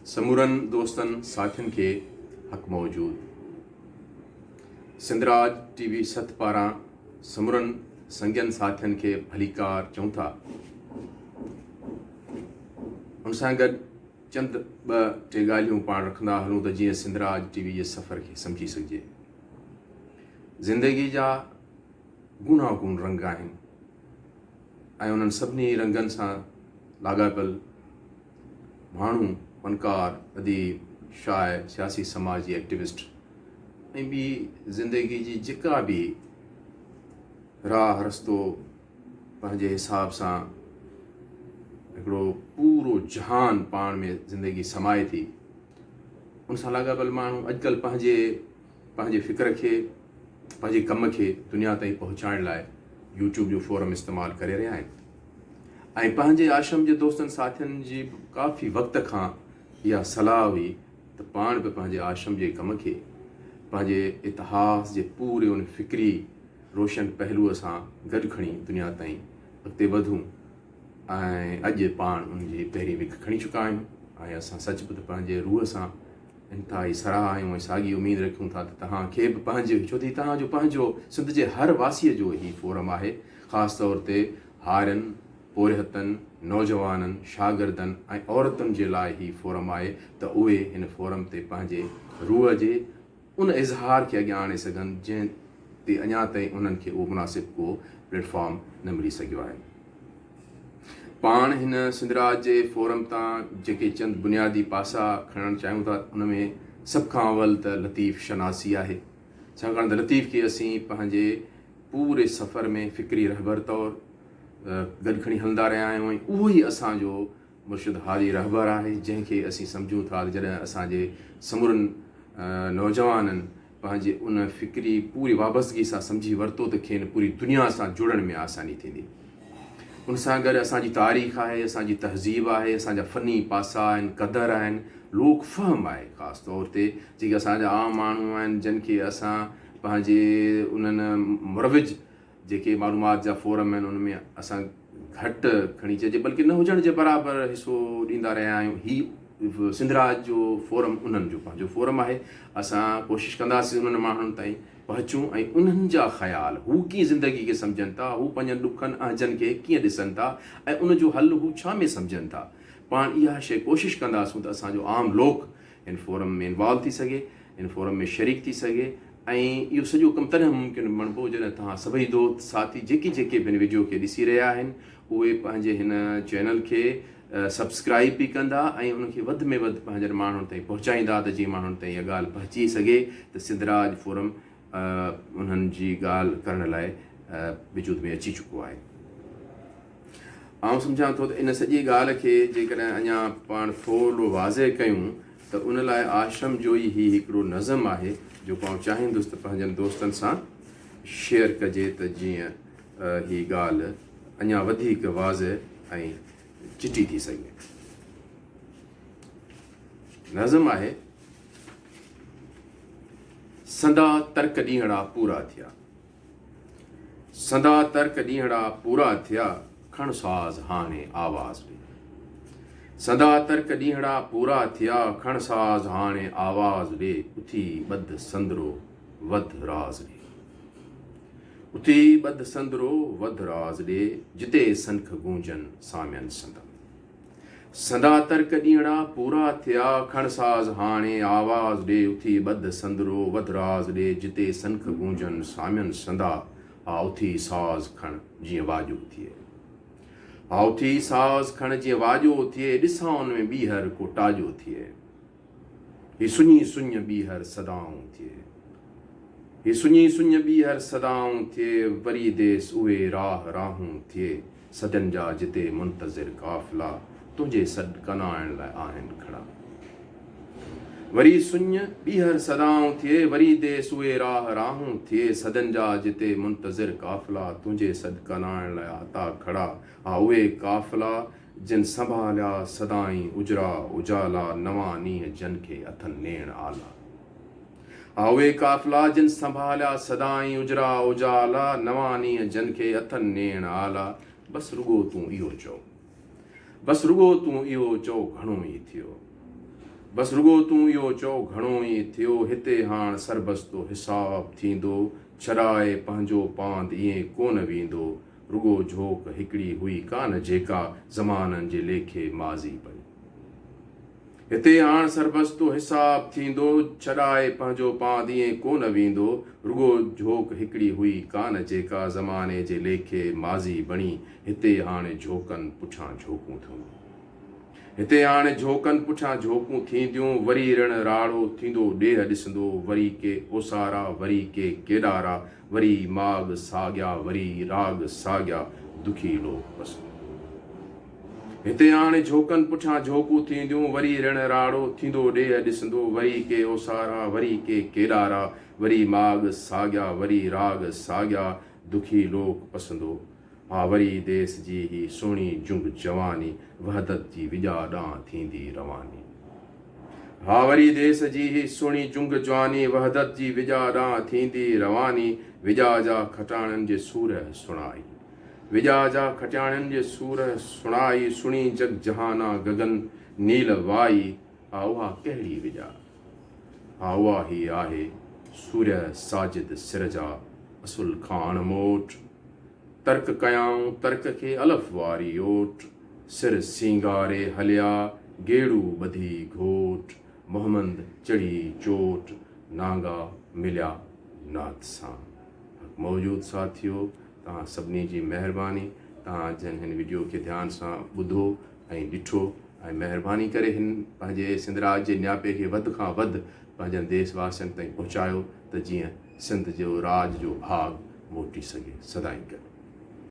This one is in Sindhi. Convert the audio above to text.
سمورن دوستن ساٿين کي حق موجود. سنڌراج ٽي وي سٿ پاران سمورن سنگين ساٿين کي ڀليڪار چئون ٿا. ان سان گڏ چند ٻه ٽي ڳالهيون پاڻ رکندا هلون ته جيئن سنڌراج ٽي وي جي سفر کي سمجهي سگهجي. زندگي جا گوناگون رنگ آهن ۽ انهن سڀني رنگن سان لاڳاپيل ماڻهو، فنڪار، اديب، شاعر، سياسي سماجي ايڪٽيوسٽ ۽ ٻي زندگي جي جيڪا به راهه رستو پنهنجي حساب سان هڪڙو پورو جهان پاڻ ۾ زندگي سمائي ٿي، ان سان لاڳاپيل ماڻهو اڄڪلهه پنهنجي پنهنجي فڪر کي پنهنجي ڪم کي دنيا تائين پهچائڻ لاء يوٽيوب جو فورم استعمال ڪري رهيا آهن ۽ پنهنجي آشرم جي دوستن ساٿين جي به ڪافي وقت کان اها صلاح هئي ته پاڻ به پنهنجي آشرم جي ڪم کي پنهنجي اتهاس جي پوري ان فڪري روشن پهلوء سان گڏ کڻي دنيا تائين اڳتي وڌون ۽ اڄ پاڻ ان جي پهرين وک کڻي چڪا آهيون ۽ اسان سچ پچ پنهنجي روح سان انتهائي سراهه آهيون ۽ ساڳي اميد رکيون ٿا ته توهان کي به پنهنجي ڇو ته هي توهان جو پنهنجو سنڌ جي هر واسيء جو هي فورم آهي خاص طور تي هارين، پورهيتن، نوجوانن، شاگردن ۽ عورتن جي لاء هي فورم آهي ته اهي هن فورم تي پنهنجي روح جي ان اظهار کي اڳيان آڻي سگهن جنهن تي اڃا تائين انهن کي اهو مناسب ڪو پليٽ فارم نه ملي سگهيو آهي. پاڻ هن سنڌراج جي فورم تان جيڪي چند بنيادي پاسا کڻڻ چاهيون ٿا ان ۾ سڀ کان اول ته لطيف شناسي آهي ڇاڪاڻ ته لطيف کي اسين پنهنجي پوري سفر ۾ فڪري رهبر طور گڏ کڻي هلندا رهيا آهيون ۽ اهو ئي اسان جو مرشد هادي رهبر آهي جنهن کي اسين سمجهون ٿا ته جڏهن اسان جي سمورن نوجوانن پنهنجي ان فڪري پوري وابستگي سان سمجهي ورتو ته کين پوري دنيا سان جڙڻ ۾ آساني ٿيندي. ان سان گڏ اسان جي تاريخ آهي، اسان جي تهذيب آهي، اسان جا فني پاسا آهن، قدر آهن، لوڪ فهم آهي، خاص طور تي جيڪي اسان جا عام ماڻهو آهن جن کي اسان پنهنجي انهن مروج جيڪي معلومات جا فورم آهن ان ۾ اسان گهٽ کڻي چئجي بلڪه نه هجڻ جي برابر حصو ڏيندا رهيا آهيون. هي سنڌراج جو فورم انهن جو پنهنجو فورم آهي. اسان ڪوشش ڪنداسين انهن ماڻهن تائين پهچون ۽ انهن جا خيال، هو ڪيئن زندگي کي سمجهن ٿا، هو پنهنجن ڏکن اهنجن کي ڪيئن ڏسن ٿا ۽ ان جو حل هو ڇا ۾ سمجهن ٿا. پاڻ اها شيء ڪوشش ڪنداسون ته اسان جو عام لوڪ هن فورم ۾ انوالو ٿي سگهي، هن فورم ۾ شريڪ ٿي سگهي ۽ اهو سڄو ڪم تڏهن ممڪن بڻبو جڏهن توهان سڀئي دوست ساٿي جيڪي جيڪي به هن وڊيو کي ڏسي رهيا آهن اهي پنهنجي هن چينل کي سبسڪرائيب به ڪندا ۽ ان کي وڌ ۾ وڌ پنهنجن ماڻهن تائين پهچائيندا ته جيئن ماڻهن تائين اها ڳالهه پهچي سگهي ته سنڌراج فورم انهن جي ڳالهه ڪرڻ لاء وجود ۾ اچي چڪو آهي. آئون سمجهان ٿو ته ان سڄي ڳالهه کي جيڪڏهن اڃا پاڻ ٿورڙو واضح ڪيون ته ان لاء آشرم جو ئي هي هڪڙو نظم آهي جيڪو آئون چاهيندس ته پنهنجن دوستن سان شيئر ڪجي ته جيئن هي ڳالهه اڃا وڌيڪ واضح ۽ چٽي ٿي سگهي. نظم آهي، سندا ترڪ ڏينهڙا پورا ٿيا. سندا ترڪ ڏينهڙا پورا ٿيا، کڻ ساز هاڻي آواز ڏي. سندا ترڪ ڏينهڙا پورا ٿيا، کڻ ساز هاڻي آواز ڏي، اٿي ٻڌ سندرو وڌ راز ڏي. اٿي ٻڌ سندرو وڌ راز ڏي، جتي سنک گونجن سامين سندا. سندا ترڪ ڏينهڙا پورا ٿيا، کڻ ساز هاڻي آواز ڏي، اٿي ٻڌ سندرو وڌ راز ڏي، جتي سنک گونجن سامين سندا، ها اٿي ساز کڻ جيئن واڄو ٿئي. ها اٿي ساز کڻ جيئن واڄو ٿئي، ڏسان ان ۾ ٻيهر ڪو ٽاڄو ٿئي. هي سڃي سڃ ٻيهر صدائون ٿئي. هي سڃي سڃ ٻيهر صدائون ٿئي، وري ديس اهي راهه راهون ٿئي، صدين جا جتي منتظر قافلا، تنهنجي سڏ ڪنائڻ لاء آهن کڙا. وري سڃ ٻيهر صدائون ٿئي، وري ديس اهي راهه راهون ٿئي، صدين جا جتي منتظر قافلا، تنهنجي سڏ ڪنائڻ لاء آتا کڙا. ها اهي قافلا جن سنڀاليا سدائين اجرا اجالا، نوان نينهن جن کي اٿن نيڻ آلا. ها اهي قافلا جن سنڀاليا سدائين اجرا اجالا، نوان نينهن جن کي اٿن نيڻ آلا. بس رڳو تون اهو چئو. بس رڳو تون اهو چئو گهڻو ئي ٿيو. بس رڳو تون اهو چئو گهڻو ئي ٿيو، هتي هاڻ سربستو حساب ٿيندو، ڇڏائي پنهنجو پاند ائين ڪونه ويندو، رڳو جهوڪ هڪڙي هئي ڪانه جيڪا زمانن جي ليکي ماضي بڻي. هتي هاڻ سربستو حساب ٿيندو، ڇڏائي پنهنجو پاند ائين ڪونه ويندو، رڳو جهوڪ هڪڙي هئي ڪانه جيڪا زماني جي ليکي ماضي بڻي، هتي هاڻي جهوڪن پٺيان جهوڪون ٿينديون. هتي هاڻي جهوڪن پٺيان جهوڪون ٿينديون، وري رڻ راڙو ٿيندو ڏيهه ڏسندو، وري ڪي اوسارا، وري ڪي ڪيڏارا، وري ماڳ ساڳيا، وري راڳ ساڳيا، دکي لوڪ پسندو. هتي هاڻي جهوڪن پٺيان جهوڪون ٿينديون، وري رڻ راڙو ٿيندو ڏيهه ڏسندو، وري ڪي اوسارا، وري ڪي ڪيڏارا، وري ماڳ ساڳيا، وري راڳ ساڳيا، دکي لوڪ پسندو. ها وري ديس جي هي سهڻي جنگ جواني وحدت جي وڄا ڏانهن ٿيندي رواني. ها وري ديس جي هي سهڻي جنگ جواني وحدت جي وڄا ڏانهن ٿيندي رواني وڄا جا کٽاڻين جي سورهه سڻائي وڄا جا کٽياڻين جي سورهه سڻائي سڻي جڳ جهانا گگن نيل وائي ها اها ڪهڙي وڄا ها اها هي آهي سورهيه ساجد سر جا اصل کان اڻموٽ ترڪ ڪيائون ترڪ کي الف واري اوٽ، سر سينگاري هليا گيڙو ٻڌي گهوٽ، محمد چڙهي چوٽ، نانگا مليا نات سان. حق موجود ساٿيو توهان سڀني جي مهرباني توهان جن هن وڊيو کي ڌيان سان ٻڌو ۽ ڏٺو ۽ مهرباني ڪري هن پنهنجي سنڌراج جي نياپي کي وڌ کان وڌ پنهنجن ديس واسين تائين پهچايو ته جيئن سنڌ جو راڄ جو ڀاڳ موٽي سگهي. سدائين گڏ.